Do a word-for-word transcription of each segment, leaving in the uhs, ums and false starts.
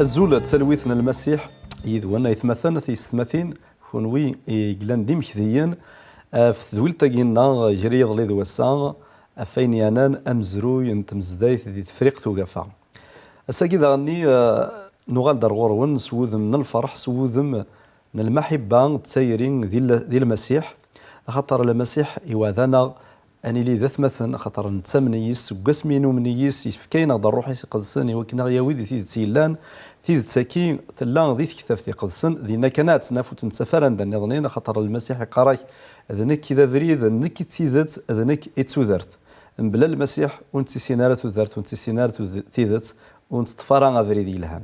Azul, d talwit n Lmasiḥ yid-wen, aytmaten, tiyessetmatin, kunwi i yellan d imekdiyen ɣef tedwilt-agi-nneɣ gar yiḍelli d wass-a, ɣef wayen yeɛnan amezruy n tmezdayt di Tefriqt Ugafa. Ass-agi daɣen-nni, eh, nuɣal-d ar ɣur-wen s wudem n lferḥ, s wudem n lmaḥibba d tayri di l-, di Lmasiḥ, axaṭer Lmasiḥ iwɛed-aneɣ ad nili d atmaten, axaṭer nettamen yis, seg wasmi i numen yis, yefka-aneɣ-d Ṛṛuḥ-is Iqedsen i wakken ad ɣ-yawi di tidet yellan. Tidet-agi tella di Tektabt Iqedsen, dinna kan ad tt-naf, ur tt-nettaf ara anda nniḍen, axaṭer Lmasiḥ iqqar-ak: "D nekk i d abrid, d nekk i d tidet, d nekk i d tudert." Mebla Lmasiḥ ur nettissin ara tudert, ur nettissin ara tud-, tidet, ur neṭṭef ara abrid yelhan.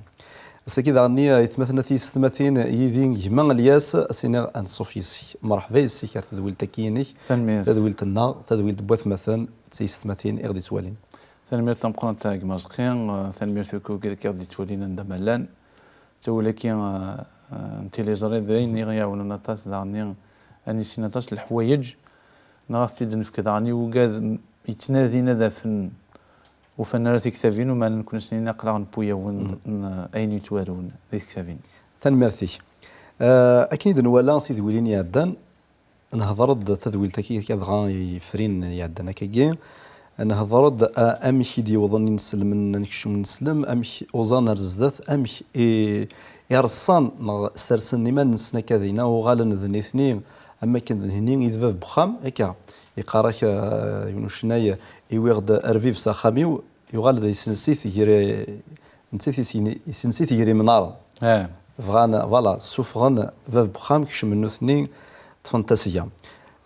Ass-agi daɣen-nni, aytmaten, tiyessetmatin, yid-i gma Lyas, ad s-iniɣ anṣuf yes-k. Mreḥba yes-k ar tedwilt-agi-inek. Tanemmirt. Tadwilt-nneɣ, tadwilt n watmaten d tiyessetmatin i ɣ-d-ittwalin. Tanemmirt tameqqrant a gma Rzqi, eh, tanemmirt i wigad i ɣ-d-ittwalin anda ma llan. Ttawil-agi, eh, eh, n tiliẓri d ayen i ɣ-iɛawnen aṭas daɣen-nni ad nissin aṭas n leḥwayeǧ, neɣ ad t-id-nefk daɣen i wigad m-, yettnadin ad afen ufan ara tiktabin, umeɛna nekkni s-nini aql-aɣ newwi-yawen n ayen yettwarun di tektabin. Tanemmirt-ik. Eh, akken i d-nwala tidwilin iɛeddan, nehḍer-d tadwilt-agi akka dɣa yefrin iɛeddan akkagi, nehḍer-d, eh, amek i d-yewḍen inselmen, anekcum n ineslem, amek uẓan ar zdat, amek i, i reṣṣan neɣ sersen iman-nsen akka dinna, uɣalen d nitni, am wakken d nitni i d bab n uxxam, akka. Yeqqar-ak, eh, yiwen ucennay, "Iwiɣ-d arbib s axxam-iw, yuɣal d yesens-it gar, netta yesens-it gar imnaren." Bɣan, voilà, ssufɣen bab n uxxam, kecmen nutni, ṭṭfen tasga.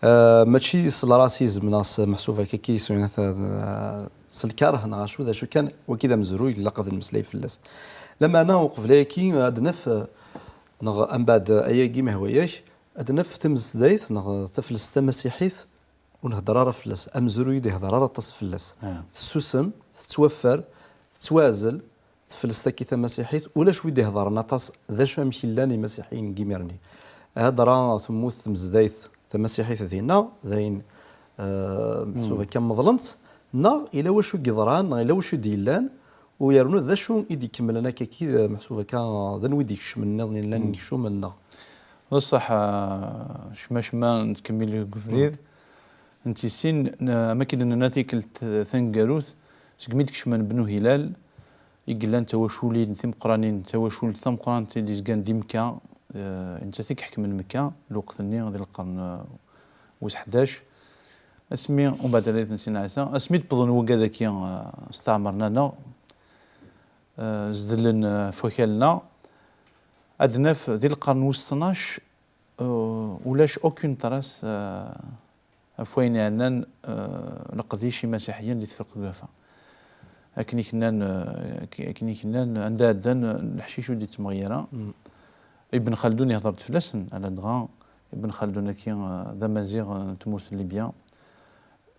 Eh, mačči s le racisme neɣ s meḥsub akka ki s, eh, s lkerh neɣ acu d acu kan, wagi d amezruy, ilaq ad nmeslay fell-as. Lameɛna uqbel ayagi ad naf, eh, neɣ ambaɛd ayagi ma hwa-yak, ad naf tamesdayt neɣ taflest tamasiḥit ur nhedder ara fell-as, amezruy ur d-ihder ara aṭas fell-as. Tessusem, tettwaffer, tettwaɛzel, teflest-agi tamasiḥit, ulac wi d-ihedren aṭas d acu amek i llan imasiḥiyen n yimir-nni. Hedra temmut tmezdayt tamasiḥit dinna, d ayen, eh, meḥsub akka meḍlen-tt, neɣ yella wacu i yeḍran, neɣ yella wacu i d-yellan, u yernu d acu i d-ikemmlen akka-ki, eh, meḥsub akka d anwa i d-ikecmen nniḍen i llan inekcumen, neɣ? D ṣṣeḥ, eh, cemma cemma nettkemmil deg ubrid. N tisin, n-, am akken nenna tikkelt, eh, taneggarut, segmi d-kecmen Bnu Hilal, i yellan d tawaculin timeqqranin, d tawacult tameqqrant i d-izgan di Mekka, eh, nettat i iḥekmen Mekka, lweqt-nni di lqern, eh, wis ḥdac. Asmi, umbeɛd Alayet n Sidna Ɛisa, asmi d-wwḍen wigad-agi, eh, steɛmren-aneɣ, eh, zdlen, eh, ɣef wakal-nneɣ, ad naf di lqern wis tnac, eh, ulac aucune trace, eh, ɣef wayen yeɛnan, eh, leqdic imasiḥiyen di Tefriqt Ugafa. Akken i k-nnan, eh, ak-, akken i k-nnan, anda ɛeddan, eh, leḥcic ur d-ittmeɣ ara. Ibn Xaldun ihder-d fell-asen, aladɣa Ibn Xaldun-agi, eh, d amaziɣ, eh, n tmurt n Libya.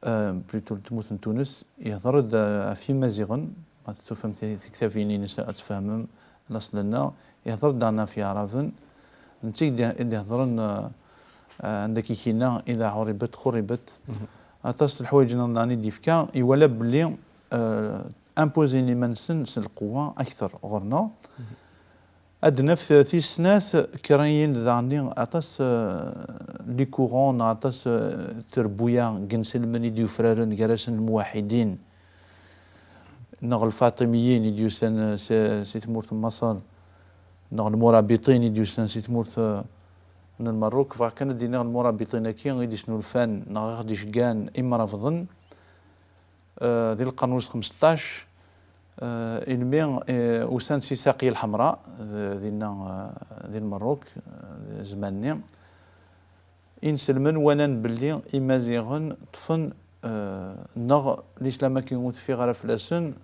Eh, plutôt n tmurt n Tunes, ihder-d, eh, ɣef Yimaziɣen, ma tufam ti-, tiktabin-ines ad tfehmem laṣel-nneɣ, ihder-d daɣen ɣef Yiɛraben, netta i d-, i d-iheddren, eh, eh, anda k-ikinna, "Ida ɛuribat, xuribat." Aṭas n leḥwayeǧ nniḍen i d-yefka, iwala belli, eh, imposin iman-nsen s lqewwa akter ɣur-neɣ. Ad naf tis snat, kra n daɣen aṭas, eh, les courants, neɣ aṭas, eh, trebbuya n yinselmen i d-yufraren gar-asen lmuwaḥidin, neɣ lfaṭimiyin i d-yusan, eh, si, si tmurt n Maṣer, neɣ lmurabiṭin i d-yusan si tmurt, eh, n Lmerruk. Bɣiɣ kan ad d-iniɣ lmurabiṭin-agi i d-isnulfan neɣ i ɣ-d-iceggan imrabḍen, eh, di lqern wis xmesṭac, eh, ilmi, eh, usan-d si Saqi Lḥemra, d-, dinna, eh, di Lmerruk, eh, zzman-nni. Inselmen walan belli Imaziɣen ṭṭfen, eh, neɣ lislam-agi ur teffiɣ ara fell-asen,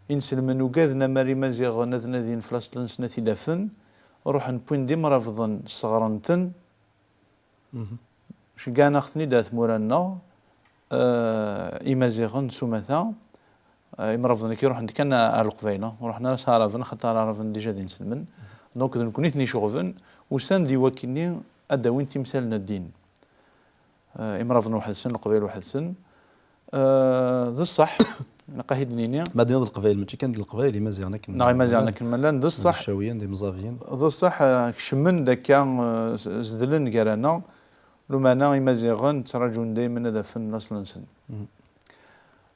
Inselmen ugaden amar Imaziɣen ad nadin f laṣel-nsen ad t-id-afen, ruḥen wwin-d imrabḍen, sseɣren-ten, ceggɛen-aɣ-ten-id ar tmura-nneɣ, eh, Imaziɣen s umata, eh, imrabḍen-agi ruḥen-d kan ar Leqbayel, ur ruḥen ara s Aɛraben, axaṭer Aɛraben déjà d inselmen. Donc, d nekkni i ten-iceɣben, usan-d i wakkenni ad d-awin timsal n ddin. Eh, imrabḍen weḥd-sen, Leqbayel weḥd-sen. Eh, d ṣṣeḥ, ilaq ad t-id-nini. Ma d-niniḍ Leqbayel, mačči kan d Leqbayel, Imaziɣen akken neɣ Imaziɣen akken ma llan, d ṣṣeḥ. D Icawiyen, d Imẓabiyen. D ṣṣeḥ, eh, kecmen-d akka, eh, s-, zedlen gar-aneɣ. Lumeɛna Imaziɣen ttraǧun daymen ad afen laṣel-nsen.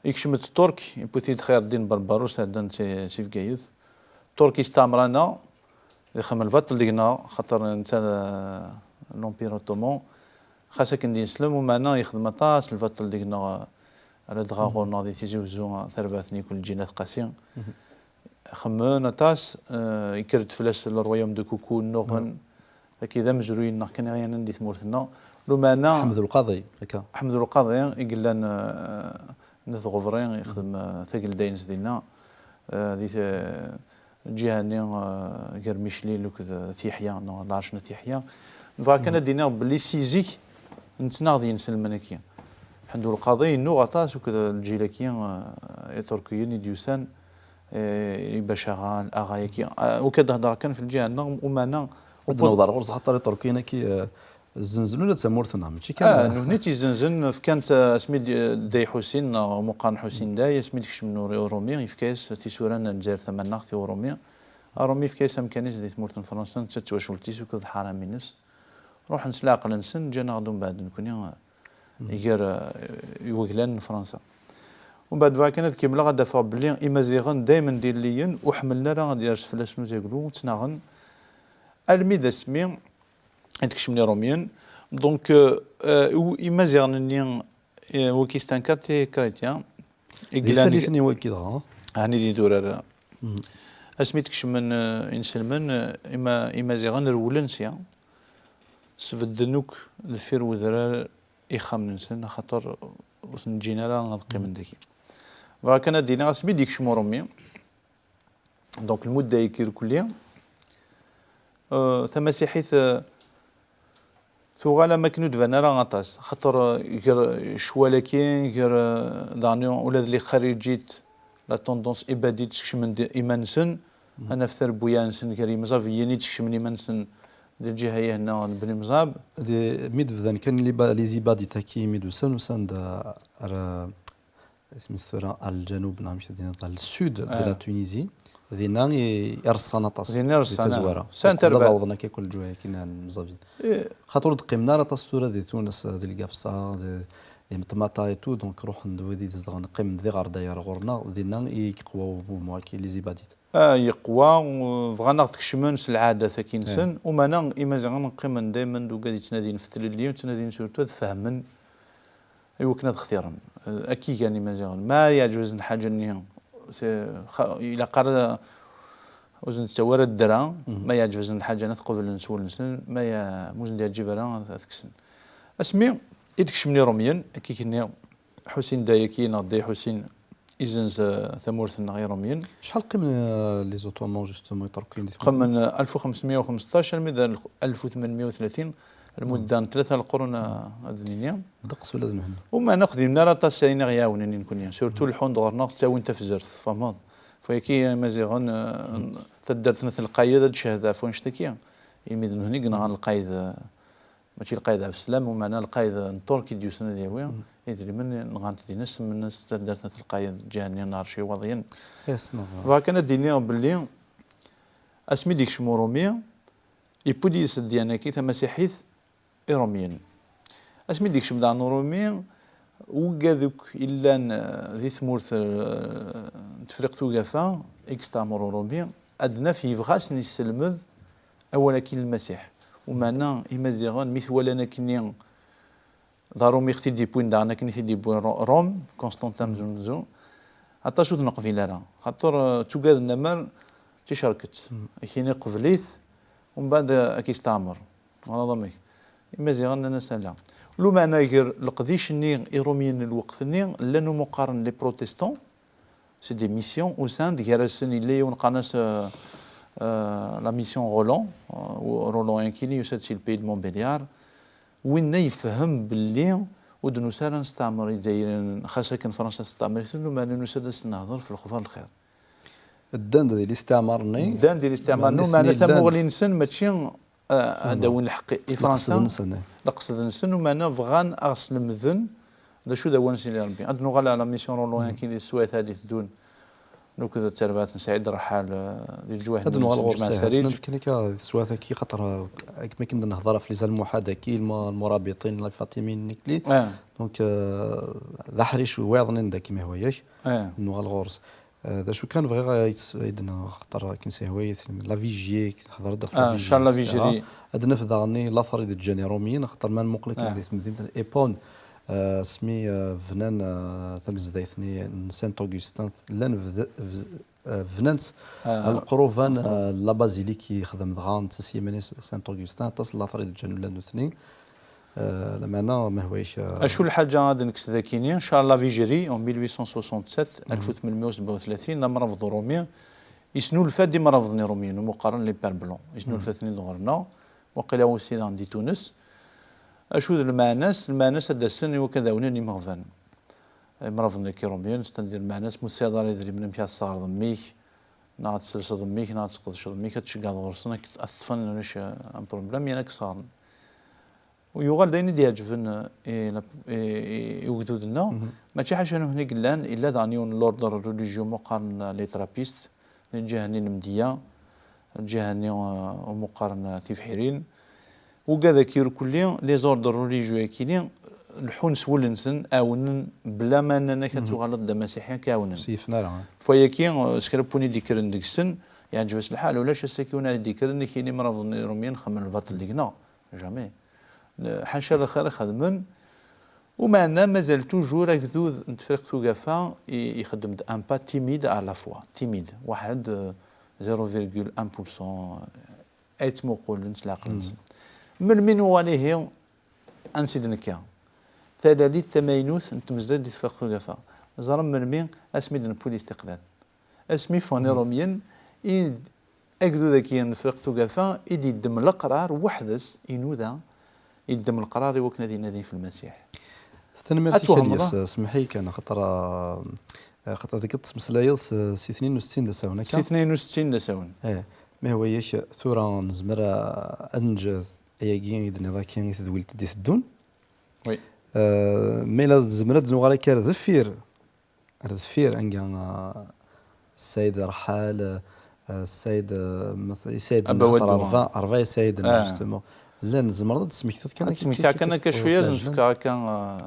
Ikcem-d Ṭṭurk, yewwi-t-id Xayreddin Berberus, ɛeddan si, si Bgayet. Ṭṭurk isteɛmer-aneɣ, ixdem lbaṭel deg-neɣ, xaṭer netta d, eh, l'Empire ottoman. Xas akken d ineslem, umeɛna yexdem aṭas lbaṭel deg-neɣ, eh, ladɣa ɣur-neɣ di Tizi Wezzu, eh, tarbaɛt n Ikulǧin At Qasi. Xemmen aṭas, eh, yekker-d fell-as le royaume de Coucou, nnuɣen. Taki d amezruy-nneɣ kan i ɣ-yanan di tmurt-nneɣ. Lumeɛna Ḥmed Ulqaḍi, akka. Ḥmed Ulqaḍi i yellan, eh, n At Ɣebri, yexdem, eh, tagelda-ines dinna, eh, di t-, lǧiha-nni, eh, gar Miclil akked At Yeḥya, neɣ lɛerc n At Yeḥya. Nebɣa kan ad d-iniɣ belli si zik nettnaɣ d yinselmen-agi. Ḥmed Ulqaḍi yennuɣ aṭas akked lǧil-agi, eh, iṭurkiyen i d-yusan, eh, i bac aɣa, aɣa-yagi. Eh, ukan ad hedreɣ kan f lǧiha-nneɣ, umeɛna Ad newweḍ ar ɣur-s, xaṭer iṭurkiyen-agi, eh, zzenzen ula d tamurt-nneɣ, mačči kan, ah, eh, nutni tt-izzenzen, fkan-tt, eh, asmi d-, Dda Ḥusin, neɣ Muqran Ḥusin Day, asmi d-kecmen Ur-, Urumi, yefka-yas tisura n Lezzayer Tamaneɣt i Urumi. Arumi yefka-yas amkan-is di tmurt n Fransa, netta d twacult-is akked lḥaram-ines. Ruḥen s leɛqel-nsen, ǧǧan-aɣ-d umbeɛd nekni, eh, gar, eh, iweglan n Fransa. Umbeɛd bɣiɣ kan ad kemmleɣ, ad d-afeɣ belli Imaziɣen daymen d ilelliyen, ur ḥemmlen ara ad yers fell-asen uzaglu, ttnaɣen. Almi d asmi i d-kecmen Irumyen. Donc, euh, euh, u-, Imaziɣen-nni, euh, waki stenka ti chrétien, i Di yellan tallit-nni waki dɣa. Ɛni di durar. Asmi d-kecmen, euh, inselmen, euh, ima-, Imaziɣen rewlen sya, sbedden akk deffir wedrar ixxamen-nsen, axaṭer ur ten-ǧǧin ara ad qqimen dagi. Bɣiɣ kan ad d-iniɣ, asmi d-yekcem Urumi, Donc, lmudda-agi irkelli, euh, tamasiḥit, euh, tuɣal am akken ur d-tban ara aṭas. Xaṭer, euh, gar ccwal-agi, gar, euh, daɣen ula d lixarijit, la tendance ibadit, skecmen-d iman-nsen, ad naf tarebbuya-nsen gar yimẓabiyen i d-skecmen iman-nsen di lǧiha-ya-nneɣ n Bni Mẓab. Di, mi d-bdan kan liba-, les ibadit-agi, mi d-usan, usan-d, euh, ar, isem-is tura, ar lǧanub, neɣ amek ad d-iniḍ, ar lsud de la Tunisie. Dinna i, i reṣṣan aṭas. Dinna i reṣṣan, di tazwara. Sɛan tarbaɛt. Uqbel ad awḍen akka akk lǧuha-agi n Mẓabiyen. Xaṭer ur d-qqimen ara aṭas tura di Tunes, di Lgafsa, di, di Metmata et tout, donc ruḥen-d wid i d-izedɣen, qqimen di ɣer dayar ɣur-neɣ, dinna i yeqwa u-, mouvement-agi, les ibadit. Ah, yeqwa, u-, bɣan ad ɣ-d-kecmen s lɛada-taki-nsen, umeɛna Imaziɣen qqimen daymen d ugad yettnadin f tlelli, ttnadin surtout ad fehmen i wakken ad xtiren. Eh, akka i gan Imaziɣen. Ma yeɛǧeb-asen lḥaǧa-nni, se-, xa-, ilaq ara ur sen-d-ttawi ara ddra, ma yeɛǧeb-asen lḥaǧa ad t-qeblen s wul-nsen, ma ya-, ma ur sen-d-yeɛǧib ara ad, ad t-kksen. Asmi i d-kecmen Irumyen, akka i k-nniɣ, Ḥusin Day-agi neɣ Dda Ḥusin, izzenz, eh, tamurt-nneɣ Irumyen. Acḥal qqimen, eh, les Ottomans, justement, Iṭerkiyen di tmurt? Qqimen, eh, alef u xemsmya u xemseṭṭac armi d al-, alef u tmenmya u tlatin, lmudda n tlata leqrun, eh, ad d-nini. Ddeqs ula d nehni. Umeɛna ur xdimen ara aṭas ayen i ɣ-iɛawnen i nekkni. Surtout lḥun-d ɣer-neɣ, ttawin tafzert, tfehmeḍ. Ɣef wayagi Imaziɣen, eh, taddart n At Lqayed ad d-tcehhed ɣef wannect-agi. Imi d nehni i yenɣan Lqayed, eh, Mačči Lqayed Ɛebd Slam, umeɛna Lqayed n Ṭṭurk i d-yusan ad yawi idrimen, nɣan-t dinna, semman-as taddart n At Lqayed, ǧǧiha-nni n Ɛerc Iwaḍiyen. Bɣiɣ kan ad d-iniɣ belli asmi d-yekcem Urumi, yewwi-d yis-s ddyanaki tamasiḥit Irumyen. Asmi d-yekcem daɣen Urumi, wigad akk illan, eh, di tmurt, eh, n Tefriqt Ugafa, i yesteɛmer Urumi, ad naf yebɣa ad sen-yesselmed awal-agi n Lmasiḥ. Umeɛna Imaziɣen, mi t-walan akkenni d Arumi i ɣ-t-id-yewwin daɣen, akken i t-id-yewwi Ro-, Rom, Constantin amzunzu, aṭas ur t-neqbil ara. Xaṭer, eh, ttuggaden lamar d ticerket. Akkenni qbel-it, umbeɛd, eh, ad k-yesteɛmer. Twalaḍ amek? Imaziɣen nnan-as ala. Lumeɛna gar leqdic-nni Irumyen n lweqt-nni, llan umi qqaren les protestants, C'est des missions, usan-d, gar-asen yella yiwen qqaren-as, euh, euh, la mission Roland, euh, Roland Yankelli, yusa-d si le pays de Montbéliard. Winna yefhem belli ur d-nusa ara nesteɛmer Izzayriyen, xas akken Fransa testeɛmer-iten, lameɛna nusa-d ad s-nehder f lexbar lxir. Ddan-d di listiɛmar-nni. Ddan di listiɛmar-nni, lameɛna tamuɣli-nsen mačči, ah, ad d-awin lḥeqq i Fransa. Leqsed-nsen, eh. Leqsed-nsen, lameɛna bɣan ad ɣ-slemden d acu d awal n Sidi Ṛebbi. Ad nuɣal ɣer la mission Roland Yankelli di teswiɛt ad d-teddun, nukked d terbaɛt n Saɛid Ṛḥal, eh, di leǧwayeh-nni n Ǧemɛa Sariǧ. Ad nuɣal ɣur-s, eh, ad nefk kan akka di teswiɛt-agi, xaṭer, eh, akken ma d-nehder ɣef les Almuḥad-agi, lmu-, lmurabitiyen, les Fatimiyin, nekli. Donc, eh, d aḥric wayeḍ-nni n dagi, ma yehwa-yak. Nuɣal ɣur-s. Eh, d acu kan bɣiɣ ad s-, ad d-nɣeɣ, xaṭer akken s-yehwa-yi, la vigie, tehder-d ɣef la vigie, et cetera. Ad naf daɣen later i d-ǧǧan Iṛumiyen, xaṭer ma nmuqel akken di temdint n Hippone, eh, asmi, eh, bnan, eh, tamezdayt-nni n Saint Augustin, llan bd-, bd-, eh, bnan-tt, eh, lqruban, eh, la basilique i yexdem dɣa netta s yiman-is Saint Augustin, aṭas n later i d-ǧǧan ula d nutni. Eh, lameɛna, ma yehwa-yak, eh, acu lḥaǧa ad nekkes dagi-ni, Charles Lavigerie, en mille huit cent soixante-sept, alef u tmenmeyya u sebɛa u tlatin, d amrabeḍ uṛumi, yesnulfa-d imrabeḍen iṛumiyen, umi qqaren les pères blancs. Yesnulfa-ten-id ɣur-neɣ, waqila aussi daɣen di Tunes. Acu d lmeɛna-s? Lmeɛna-s ad d-asen i wakken ad awnen imeɣban. Imrabeḍen-agi iṛumiyen, c'est-à-dire lmeɛna-s, ma ur tesɛiḍ ara idrimen, amek ad tesseɣreḍ mmi-k, neɣ ad tesselseḍ mmi-k, neɣ ad tesqedceḍ mmi-k, ad tceggeɛḍ ɣur-sen, ad k-, ad t-ṭṭfen, ulac, eh, un problème, yerna ad k-sseɣren. U yuɣal d ayen i d-iɛeǧben, eh, i la, i, i, i ugdud-nneɣ. Mačči ḥaca nutni i yellan, yella daɣen yiwen n l'ordre religieux umi qqaren les trappistes, di lǧiha-nni n Lemdeyya, lǧiha-nni, eh, umi qqaren, eh, tibḥirin. Ugad-agi irkelli, les ordres religieux-agi-ni, leḥḥun s wul-nsen, ɛawnen, bla ma nnan-ak ad tuɣaleḍ d amasiḥi, ad k-ɛawnen. Ur s-yifen ara, eh. Fwayagi, eh, s kra n win i d-ikkren deg-sen, yeɛǧeb-as lḥal, ulac ass-agi win ara d-ikkren, ad k-yini imrabeḍen iṛumiyen xedmen lbaṭel deg-neɣ. Jamais. Ḥaca lxir i xedmen. Umeɛna mazal toujours agdud n Tefriqt Ugafa i, ixeddem-d un pas timide à la fois. Timide. Waḥed, euh, zéro virgule un pour cent, euh, ay ttmuqulen s leɛqel-nsen. Melmi nuɣal ihi ansi d-nekka? Talalit tamaynut n tmezdayt di Tefriqt Ugafa. Ẓrem melmi? Asmi d-newwi listiqlal. Asmi ffɣen Iṛumyen, i d-, agdud-agi n Tefriqt Ugafa i d-yeddem leqrar weḥd-s, inuda, yeddem leqrar i wakken ad inadi f Lmasiḥ. Tanemmirt-ik a Lyes, semmeḥ-iyi kan, axaṭer, ah, axaṭer deg tettmeslayeḍ s, si tnin u settin d asawen, akka? Si tnin u settin d asawen. Eh, ma yehwa-yak, tura nezmer, ah, ad neǧǧ ayagi i d-tenniḍ akka i tedwilt d-iteddun. Oui. Eh, ma yella tzemreḍ ad nuɣal akka ar deffir, ar deffir, anga, ah, Saɛid Ṛḥal, ah, Saɛid, ah, Saɛid Abawaddu. Ṛebɛa, Ṛebɛa Saɛid, justement. Llan, tzemreḍ ad d-tesmektiḍ kan akka cwiya, ad s-nefk akka, ah,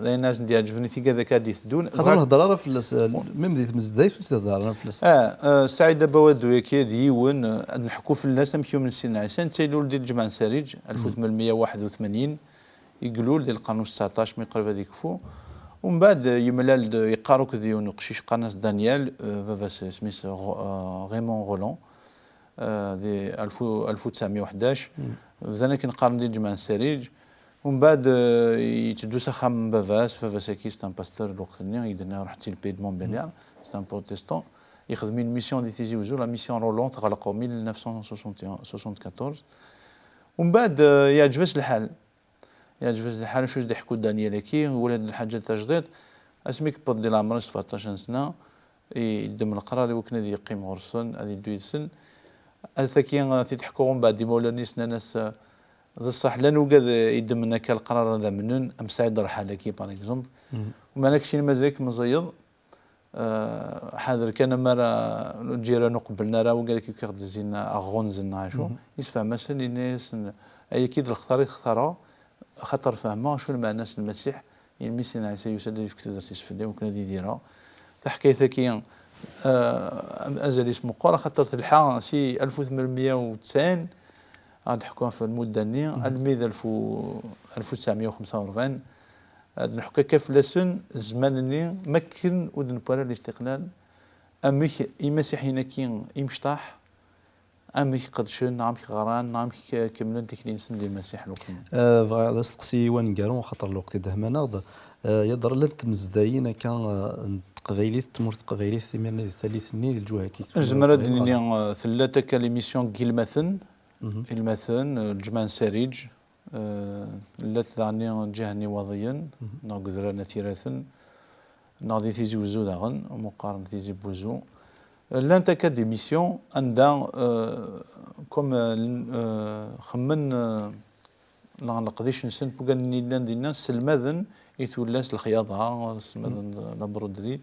d ayen ad sen-d-iɛeǧben i tigad akka ad d-iteddun. Xaṭer ur nhedder ara fell-as, ah, même di tmezdayt ur tehder ara fell-as. Ah, ah, Saɛid Abawaddu-agi d yiwen, ah, ad neḥku fell-as amek yumen Sidna Ɛisa, netta ilul di lǧemɛa n Sariǧ, alef u tmenmeyya u waḥed u tmanyin, i ilul di lqern u tseɛṭac mi qrib ad yekfu. Umbeɛd, eh, yemlal-d, yeqqar akked yiwen uqcic qqaren-as Daniel, eh, baba-s isem-is Ro-, eh, Raymond Roland, eh, di alef u, alef u tesɛemya u ḥdac. Bdan akken qqaren di lǧemɛa n Sariǧ. Umbeɛd, eh, yetteddu s axxam n baba-s. Baba-s-agi, c'est un pasteur lweqt-nni, i d-nniɣ, ruḥ-tt-il pays de Montbéliard, c'est un protestant. Yexdem une mission di Tizi Uzzu, la mission Roland, teɣleq en mille neuf cent soixante et un, soixante-quatorze. Umbeɛd, eh, yeɛǧeb-as lḥal. Yeɛǧeb-as lḥal acu i s-d-iḥekku Daniel-agi, wala d lḥaǧa tajdiṭ. Asmi yewweḍ di leɛmer-is sebɛeṭṭac n sna, i-, yeddem leqrar i wakken ad yeqqim ɣur-sen, ad yeddu yid-sen. Ad tagi, ad t-id-ḥkuɣ umbeɛd imawlan-is nnan-as, eh, d ṣṣeḥ, llan ugad, eh, yeddmen akka leqrar ad amnen, am Saɛid Ṛḥal-agi, par exemple. Meɛna keččini mazal-ik meẓẓiyeḍ, eh, ḥader kan amar lǧiran ur qebblen ara, wigad akka i k-id-izzin ad ɣ-ɣunzen neɣ acu. Yessefhem-asen, yenna-yasen, ayagi d lextar i textareḍ, axaṭer fehmeɣ acu lmeɛna-s n Lmasiḥ, imi Sidna Ɛisa yusa-d ad yefk tudert-is fell-i, wakken ad idireɣ. Taḥkayt-agi, eh, azal-is meqqer, axaṭer telḥa si alef u tmenmeyya u tesɛin, ad ḥkuɣ ɣef lmudda-nni, almi d alef u, alef u tesɛemya u xemsa u rebɛin, ad neḥku akka fell-asen, zzman-nni, makken ur d-newwi ara listiqlal, amek imasiḥiyen-agi imecṭaḥ, amek qedcen, neɣ amek ɣran, neɣ amek kemmlen tikli-nsen di Lmasiḥ lweqt-nni. Eh, bɣiɣ ad asteqsi i waneggaru, axaṭer lweqt idehman-aɣ-d. Eh, yeḍra llant tmezdayin akka, eh, n Teqbaylit, tmurt teqbaylit, imir-nni di tallit-nni, di lǧuh-agi. Nezmer ad d-nini, eh, tella takka l'émission n yilmaten, ilmaten, eh, lǧemɛa n Sariǧ, eh, llant daɣen ǧiha n Iwaḍiyen, neɣ deg udrar n At Yiraten, neɣ di Tizi Wezzu daɣen, umi qqaren Tizi n Wezzu. Llant akka d'émissions anda, eh, comme, eh, xemmen, eh, neɣ leqdic-nsen, wigad-nni yellan dinna, sselmaden i tullas lexyaḍa, sselmaden la broderie,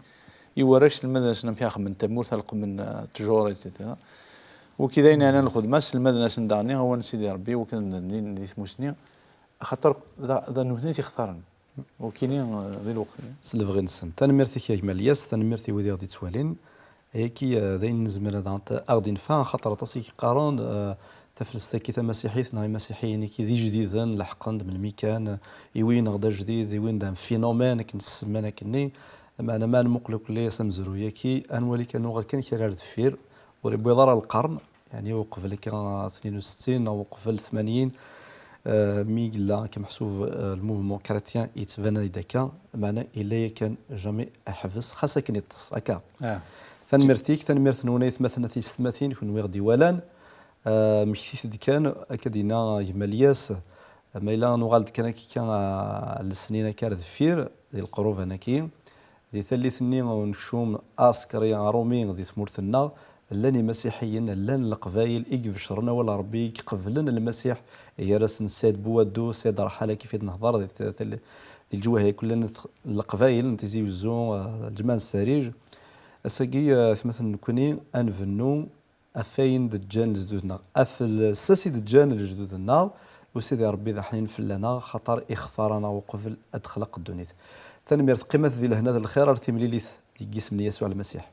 i warrac sselmaden-asen amek ara xemmen tamurt, ad leqqmen, eh, ttjur, et cetera. Wigi d ayen yeɛnan lxedma, sselmaden-asen daɣen awal n Sidi Ṛebbi, wakken ad d-nnin di tmusni, axaṭer d, d nutni i t-ixtaren. Nekkini, eh, di lweqt-nni. S lebɣi-nsen. Tanemmirt-ik a gma Lyas, tanemmirt i wid i ɣ-d-ittwalin. Ayagi, eh, d ayen nezmer ad aɣ-, aɣ-d-infa, axaṭer aṭas i yeqqaren, eh, taflest-agi tamasiḥit neɣ imasiḥiyen-agi d ijdiden, leḥqen-d melmi kan, eh, iwin-aɣ-d ajdid, iwin-d un phénomène, akken s-semman akkenni. Meɛna ma nmuqel akk layas amezruy-agi, ad nwali kan nuɣal kan kra ar deffir, ur iwwiḍ ara lqern, yeɛni uqbel akka tnin u settin neɣ uqbel tmanyin, eh, mi yella akka meḥsub, eh, le mouvement chrétien yettban-d akka, meɛna yella yakan jamais aḥbes, xas akken iṭṭes, akka. Tanemmirt-ik, tanemmirt-nwen aytmaten a tiyessetmatin, kunwi i ɣ-d-iwalan. Eh, mmektit-d kan, akka d-yenna gma Lyas, ma yella nuɣal-d kan akka, eh, lesnin akka ar deffir, di leqruban-agi, di tallit-nni unekcum askri aṛumi di tmurt-nneɣ, llan imasiḥiyen, llan leqbayel i ibecren awal n Ṛebbi, i iqeblen Lmasiḥ, gar-asen Said Bouaddou, Said Raḥal, akka i d-nehḍer di t-, tal-, di leǧwahi akk llan t-, leqbayel n Tizi Wezzu, eh, lǧemɛa n Sariǧ. Ass-agi, eh, atmaten nekkni ad nbennu ɣef wayen d-ǧǧan lejdud-nneɣ, ɣef lsas i d-ǧǧan lejdud-nneɣ, u Sidi Ṛebbi d aḥnin fell-aneɣ, xaṭer ixtar-aneɣ uqbel ad d-texleq ddunit. Tanemmirt, qqimet di lehna d lxir, ar timlilit deg yisem n Yasuɛ Lmasiḥ.